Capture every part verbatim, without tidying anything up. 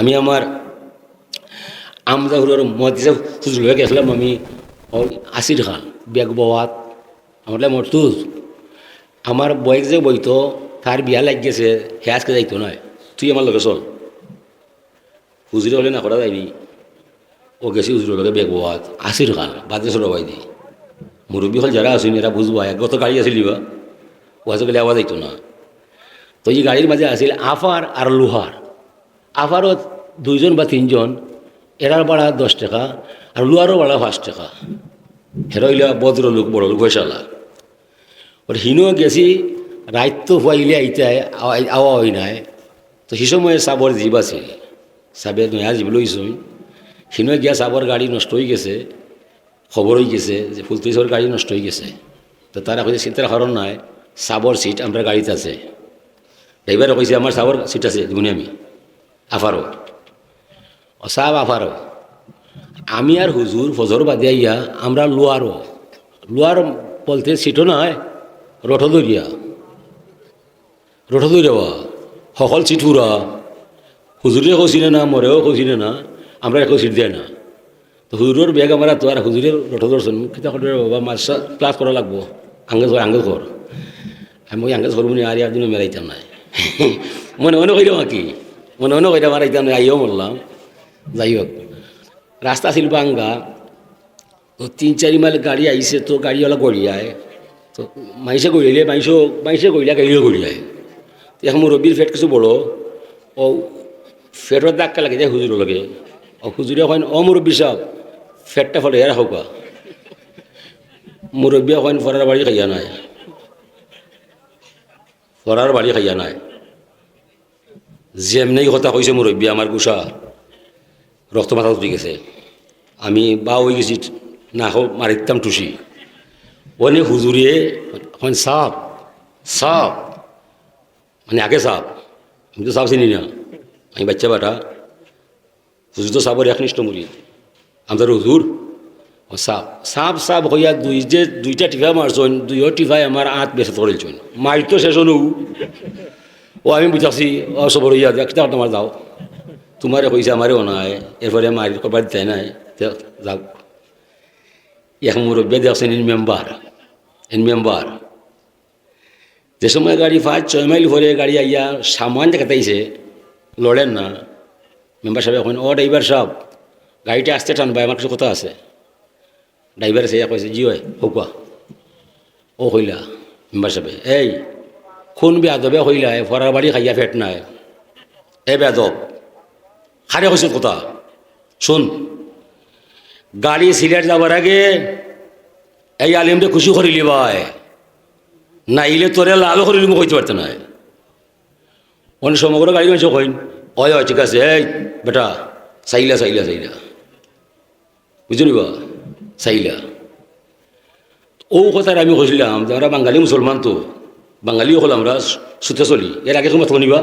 আমি আমার আমজাহুরর মহাদিসে হুজুর লগে গেছিলাম আমি, ওই আসির খান, বেগ বওয়াত, আমার লাই মর্তুজ। আমার বয়েক যে বইতো, তার বিয়া লাগি গেছে, হে আজকে যাইতো নায়, তুই আমার লগে চল। হুজুরে কইলে না করা যায়নি। ও গেছি হুজুরর লগে বেগ বওয়াত, আসির খান, বাদে সরবাই দি। মুরব্বী অকল যারা আছইন, এরা বুঝবা, এক গত গাড়ি আছিল ইবা, ও আছে গেলে আওয়াজ আইতো না। তো ই গাড়ির মাঝে আছিল আফার আর লুহার। আফারও দুইজন বা তিনজন, এরার ভাড়া দশ টেকা, আর লুহারও ভাড়া পাঁচ টেকা। হেরা অইলা ভদ্রলোক, বড় লোক, পয়সালা। ওর হিনো গেছি, রাইত তো ফুয়াইলে আইতে আয়, আওয়া, আওয়া অয় নায়। তো হি সময় সাবর জিপ আছিল, সাবে নয়া জিপ লইছইন। হিনো গিয়া সাবর গাড়ি নষ্ট অই গেছে, খবর অই গেছে যে ফুলতলি সাবর গাড়ি নষ্ট অই গেছে। তো তারা কইছে, "চিন্তার কারণ নাই, সাবর সিট আমরার গাড়িত আছে।" ড্রাইভারে কইছে, "আমার সাবর সিট আছে, দিমুনে আমি।" আফারও। ও সাব আফারও। আমি আর হুজুর ফজর বাদে আইয়া আমরা লুহারও। লুহার বলতে সিটও নায়, রোডো ধরিয়া। রোডো ধরিয়া বা। হকল সিট পুরা। হুজুরেও কেউ চিনে না, মরেও কেউ চিনে না, আমরারে কেউ সিট দেয় না। তো হুজুরর বেগ আমার আতো, আর হুজুরে রোডো ধরছইন, কিতা করবে রে বাবা, মাদ্রাসা ক্লাস করা লাগবো, আঙ্গেজ কর, আঙ্গেজ কর। আমি কই, "আঙ্গেজ করমুনে, আর ইয়ার দিনও মেলাইতাম নায়।" মনে মনে কইরাম আর কি, মনে মনে কইরাম আর আইতাম নায়, আইয়াও মরলাম। যাই হোক, রাস্তা আছিল ভাঙ্গা, তো তিন চারি মাইল গাড়ি আইছে, তো গাড়িওয়ালা গড়িয়ায়, তো মাইনষে গড়িলে, মাইনষে, মাইনষে গড়িলা গাড়িও গড়িয়ায়। তো এক মুরব্বির পেট কিছু বড়, ও পেটর ধাক্কা লাগি যায় হুজুরর লগে। ও হুজুরে কইন, "ও মুরব্বি সাব, পেটটা ফাড়িয়া রাখউক্কা।" মুরব্বিয়ে কইন, "ফরার বাড়ি খাইয়া নায়, ফরার বাড়ি খাইয়া নায়।" যেমনেই কথা কইছে মুরব্বি, আমার গুসা রক্ত মাথাত উঠি গেছে। আমি বাউ অই গেছি, না হোক মারিতাম টুসি। অনে হুজুরে কইন, "সাব, সাব।" মানে আগে সাব, আমি তো সাব চিনি না, আমি বাচ্চা বেটা। হুজুর তো সাবর একনিষ্ঠ মুরিদ। আমরার হুজুর, ও সাব, সাব, সাব কইয়া দুই যে দুইটা টিফা মারছইন, দুইও টিফায় আমার আত বেসাত করিলছইন। মাইর তো শেষ অনউ। ও আমি বুঝাছি, ও সবর অইয়া যা, কিতা করতাম আর যাও। তুমারে কইছে আমারে অনায়, এরপরে মাইর কবার দিতায় নায়, তে যাও। এক মুরব্বি দেখছইন, ইন মেম্বার, ইন মেম্বার। যে সময় গাড়ি পাঁচ ছয় মাইল পরে গাড়ি আইয়া সামান জাগাত আইছে, লড়ের না। মেম্বার সাবে কইন, "ও ড্রাইভার সাব, গাড়িটা আস্তে টানবায়, আমার কিছু কথা আছে।" ড্রাইভারে চাইয়া কইছে, "জি অয়, কউক্কা।" ও কইলা, মেম্বার সাবে, "এই, কুন বেয়াদবে কইলা, এ ফরার বাড়ি খাইয়া পেট নায়? এ বেয়াদব, কারে কইছত কথা? হুন, গাড়ি সিলেট যাবার আগে এই আলিমরে খুশি করিলিবায়, নাইলে তোরে লাল করিলিমু কইতে পারতে নায়।" অনে সমগ্র গাড়ির মাইনষে কইন, "অয়, অয়, ঠিক আছে, এই বেটা, চাইলা, চাইলা, চাইলা।" বুঝছনি বা? চাইলা। অউ কথার আমি কইছিলাম যে আমরা বাঙালি মুসলমান তো, বাঙালি অকল আমরা সুতে চলি। এর আগে কেউ মাতছনি বা?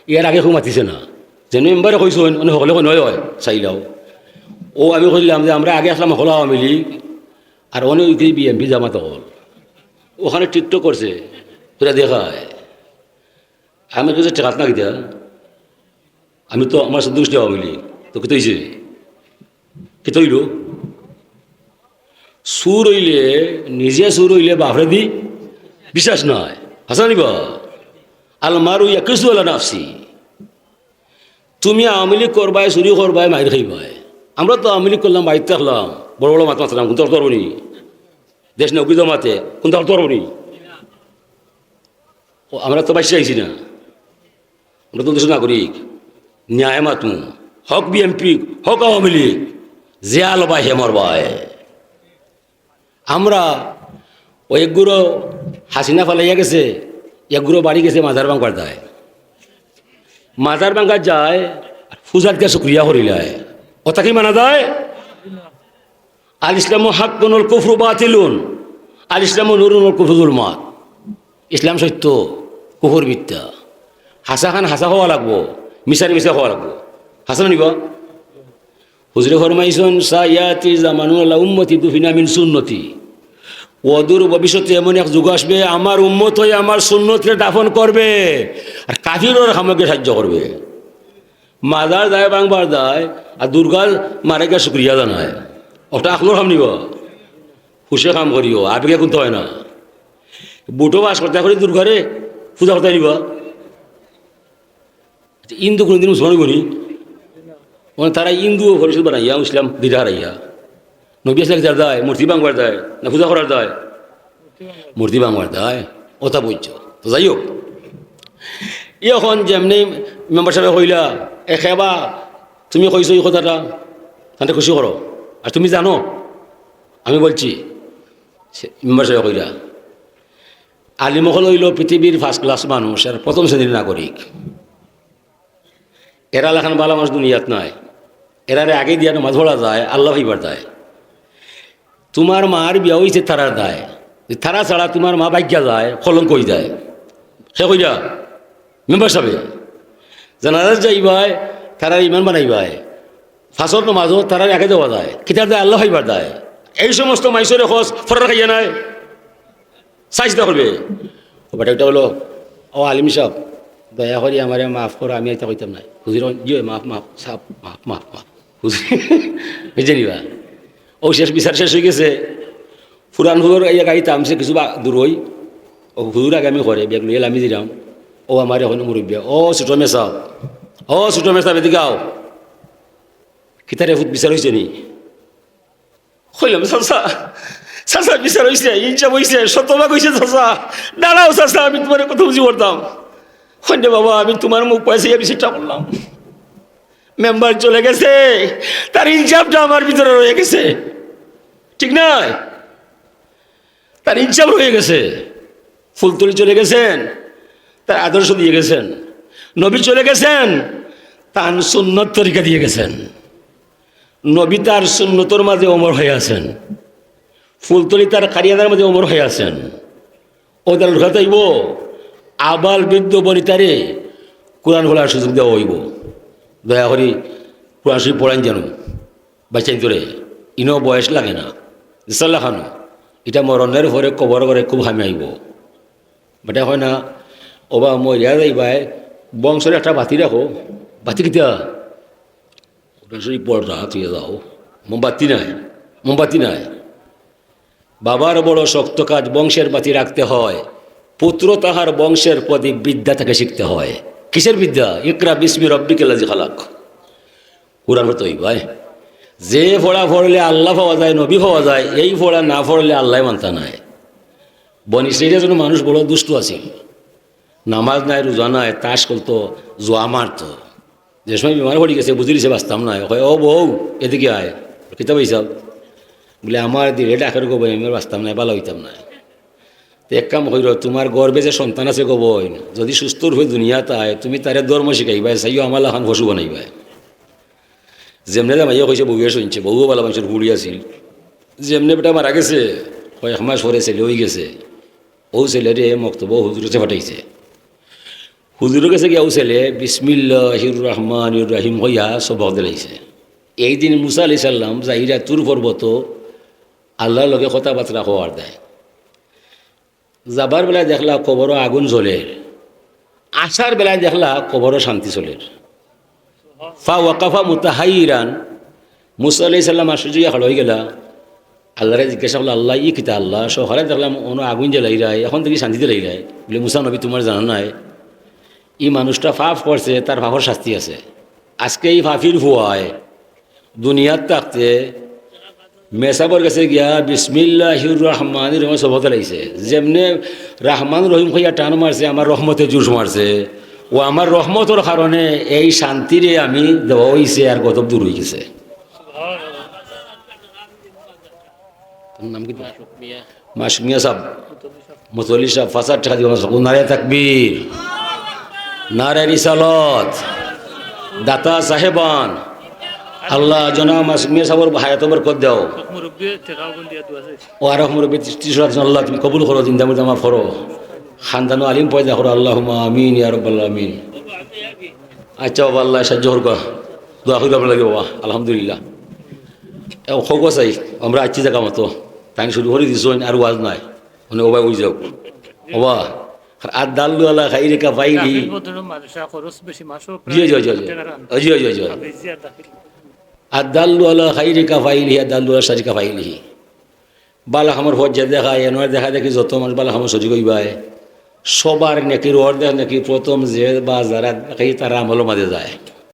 এর আগে কেউ মাতিছে না। যেন মেম্বারে কইছইন, অনে হকলে কইন, "অয়, অয়, চাইলাও।" অউ আমি কইলাম যে আমরা আগে আছলাম হকল আওয়ামী লীগ, আর অনে অইতে বিএনপি জামাত অকল। অখানে TikTok করছে, তোরা দেখায়। আমি কইছি, "টেকাত না কিতা? আমি তো আমার সন্তুষ্টি আওয়ামী লীগ।" তো কিতা অইছে? কিতা অইলো? চুর অইলে, নিজে চুর অইলে বাফরে দি বিশ্বাস নাই। হাছা নি বা? আল মারু ইয়াকিসু আলা নাফসি। তুমি আওয়ামী লীগ করবায়, চুরি করবায়, মাইর খাইবায়। আমরা তো আওয়ামী লীগ করলাম, বাড়িত থাকলাম, বড় বড় মাত মাতলাম, কুনতা করতে পারবো নি? দেশ নেউকি জমাতে, কুনতা করতে পারবো নি? ও, আমরা তো বাইচ্চা আইছি না, আমরা তো দেশের নাগরিক, ন্যায় মাতমু, হক বিএনপি, হক আওয়ামী লীগ, যে আলো বাই হে মরবায়। আমরা ওই একগুলো হাসিনা ফালাইয়া গেছে, একগুলো বাড়ি গেছে মাজার ভাঙবার দায়। মাজার ভাঙবার যায়, পূজাত গিয়া শুক্রিয়া করিলায়। ওটা কি মানা যায়? আল ইসলামু হাক্কুন ওয়াল কুফরু বাতিলুন, আল ইসলামু নূরুন ওয়াল কুফরু যুলুমাত। ইসলাম সত্য, কুফর মিথ্যা। হাছাখান হাছা কওয়া লাগবো, মিছারে মিছা কওয়া লাগবো। হাছা না নি বা? হুজুরে ফরমাইছইন, "সায়াতি জামানুন আলা উম্মতি দুফিনা মিন সুন্নতি।" অদূর ভবিষ্যতে এমন এক যুগ আসবে, আমার উম্মত অয় আমার সুন্নতরে দাফন করবে, আর কাফিরর কামো গিয়া সাহায্য করবে। মাজার যায়, ভাঙবার যায়, আর দুর্গার মারে গিয়া শুক্রিয়া জানায়। ওটা আখলর কাম নি বা? হুশে কাম করিও, আবেগে কুন্তা অয় না। বুটো বাস করতে করি দুর্গারে পূজা করতে নি বা? আচ্ছা, হিন্দু কোনোদিন মুসলমান অইবো নি? মানে তারা হিন্দু পরিষদ বানাইয়া, ইসলাম দিন হারাইয়া। নবী আসলে কিতার দায়, মূর্তি ভাঙবার দায়, না পূজা করার দায়? মূর্তি ভাঙবার দায়। ওটা বুঝছো? তো যাই হোক, এখন যেমনি মেম্বার সাহেব কইলা, "এ খেবা, তুমি কইছো এই কথাটা, তাতে খুশি করো, আর তুমি জানো আমি বলছি।" সে মেম্বার সাহেব কইলা, "আলিম অকল অইলো পৃথিবীর ফার্স্ট ক্লাস মানুষ আর প্রথম শ্রেণীর নাগরিক। এরা লাখান বালা মানুষ দুনিয়াত নাই। এরারে আগে দিয়া নমাজ পড়া যায়, আল্লাহ পাইবার দায়। তুমার মার বিয়া অইছে তারার দায়। তারা ছাড়া তুমার মা ভাগিয়া যায়, কলঙ্ক অই যায়।" কে কইলা? মেম্বার সাহেবে। জানাজাত যাইবায়, তারার ইমাম বানাইবায়। ফাজর নমাজও তারার আগে দেওয়া যায়। কিতার দায়? আল্লাহ পাইবার দায়। এই সমস্ত মাইসরে খোঁজ ফরার খাইয়া নাই। চাইস্তা করবে। ও বেটা, ওটা হলো, "ও আলিম সাহেব, দয়া করি আমারে মাফ করো, আমি এটা কইতাম না।" হুজুর, "জি, মাফ, মাফ, সাহেব, মাফ, মাফ, মাফ।" হুজুর, বুঝে নিবা? ও শেষ, বিচার শেষ অই গেছে। পুরান হুজুর এই গাড়ি থামছে কিছু বা-, দূর অই। ও হুজুর আগে আমি করে, ব্যাগ লইয়া লামি দিলাম। ও আমার এখন মুরব্বী, "ও ছোট মেসাব, ও ছোট মেসাব, এদিকে আও।" "কিতারে ফুত, বিচার অইছে নি?" কইলাম, "চাচা, চাচা, বিচার অইছে, ইনসাফ অইছে, শতভাগ অইছে চাচা। দাঁড়াও চাচা, আমি তুমারে কথা বুঝি করতাম।" কইন, "বাবা, আমি তুমার মুখ পাইছি, আমি চিন্তা করলাম। মেম্বার চলে গেছে, তার ইনসাফটা আমার ভিতরে রয়ে গেছে। ঠিক না? তার ইনসাফ রয়ে গেছে।" ফুলতলি চলে গেছেন, তার আদর্শ দিয়া গেছেন। নবী চলে গেছেন, তান সুন্নত তরিকা দিয়া গেছেন। নবী তার সুন্নতর মাঝে অমর অইয়া আছেন। ফুলতলি তার কারিয়ানার মাঝে অমর অইয়া আছেন। ও তার কথা অইবো, আবাল বৃদ্ধ বনিতারে কোরআন পড়ার সুযোগ দেওয়া অইবো। দয়া করি কোরআন শরীফ পড়াইন যেন, বাচ্চাইন্তরে। ইনো বয়স লাগে না। ইনশাআল্লাহ খানো, ইটা মরণের পরে কবর ঘরে খুব কামে আইবো। বেটা কয় না, "ওবা, মরিয়া যাইবায়, বংশর একটা বাতি রাখো।" "বাতি কিতা?" "ওটা শুধু পর্দা থুয়ে যাও।" "মোমবাতি নাই, মোমবাতি নাই।" বাবার বড় শক্ত কাজ, বংশের বাতি রাখতে হয়। পুত্র তাহার বংশের প্রদীপ, বিদ্যা তাকে শিখতে হয়। কিসের বিদ্যা? "ইকরা বিসমি রব্বিকাল্লাযী খালাক।" কোরআন পড়তে অইবো, আয়। যে পড়া পড়লে আল্লাহ পাওয়া যায়, নবী পাওয়া যায়, এই পড়া না পড়লে আল্লাহ মানতা নায়। বনি ইসরাইলের জন্য মানুষ বড় দুষ্ট আছিল। নামাজ নাই, রোজা নাই, তাস খেলতো, জুয়া মারতো। যে সময় বেমার পড়ি গেছে, বুঝি দিছে বাঁচতাম নায়, কয়, "ও বউ, এদিকে আয়।" "কিতা বা ইসাব?" বলে, "আমার দিলে ডাকের গো বইন, আমি আর বাঁচতাম নায়, বালা অইতাম নায়।" "তে এক কাম কইরো, তুমার গর্ভে যে সন্তান আছে গো বইন, যদি সুস্থ রূপে দুনিয়াত আয়, তুমি তারে ধর্ম শিখাইবায়, চাইও আমার লাখান পশু বানাইবায়।" যেমনে জামাইয়ে কইছে, বউয়ে শুনছে, বউও বালা মানষর ফুড়ি আছিল। যেমনে বেটা মারা গেছে, কয়েক মাস পরে ছেলে অই গেছে। ও ছেলেরে মক্তবো হুজুরর গেছে পাঠাইছে। হুজুরর গেছে গিয়া ও ছেলে বিসমিল্লাহির রহমানির রহিম কইয়া সবক দিলাইছে। এই দিন মুসা আলাইহিস সালাম যাইরা তুর পর্বত আল্লাহর লগে কথাবার্তা কওয়ার দায়। যাবার বেলায় দেখলা কবরো আগুন জ্বলের, আসার বেলায় দেখলা কবরো শান্তি চলের। ফা ওয়াকাফা মুতাহাইরান, মুসা আলাইহিস সালাম আশ্চর্য অইয়া খাড়া অই গেলা। আল্লাহরে জিজ্ঞাসা করলা, "আল্লাহ, ই কিতা আল্লাহ? সকালে দেখলাম অনো আগুন জ্বালাইরায়, এখন দেখি শান্তি দিলাইরায়।" বলে, "মুসা নবী, তুমার জানা নাই, ই মানুষটা পাপ করছে, তার পাপর শাস্তি আছে। আজকে ই পাপির ফুয়ায় দুনিয়াত থাকতে মেসাবর গেছে গিয়া বিসমিল্লাহির রহমানির রহিম সবক দিলাইছে। যেমনে রহমান রহিম কইয়া টান মারছে, আমার রহমতে জোশ মারছে। ও আমার রহমতর কারণে এই শান্তিরে আমি দেওয়া অইছে, আর গজব দূর অই গেছে।" তার নাম কি? মাসুক মিয়া। মাসুক মিয়া সাব, মুতল্লি সাব, পাঁচ হাজার টেকা দিবা। নারায়ে তাকবীর, নারায়ে রিসালত, দাতা সাহেবান, আল্লাহ জনাব মাসুক মিয়া সাবর হায়াতো বরকত দেও। মুরব্বী টেকা দিয়া দোয়া চাইছে। ও আরো মুরব্বী ত্রিশ লাখ, আল্লাহ তুমি কবুল করো, জিন্দা মুর্দা মাফ করো, খানদানো আলিম পয়দা করো, আল্লাহুম্মা আমিন ইয়া রাব্বাল আলামিন। আচ্ছা বাবা, আল্লাহ সাহায্য করবা, দোয়া করি আপনার লাগি বাবা, আলহামদুলিল্লাহ। এ, খোকো চাই, আমরা আইছি জাগা মতো। তাই শুরু করি দিছইন, আর ওয়াজ নাই। মানে, ওবা, ওই যাও। ওবা, আর আদাল্লু আলা খাইরি কাফাইলিহি। দাখিল বদলু মাদ্রাসা খরচ বেশি মাসও জি, জি, জি, জি। জি, জি, জি, জি। আর দাখিল। আদাল্লু আলা খাইরি কাফাইলিহি, আদাল্লু আলা শারি কাফাইলিহি। বালা কামর পথ যে দেখায়, এনর দেখা দেখি যত মানুষ বালা কামর শরিক অইবায়, সবার নেকির অর্ধেক নেকি প্রথম যে বা যারা দেখায় তারা আমলর মাঝে যায়।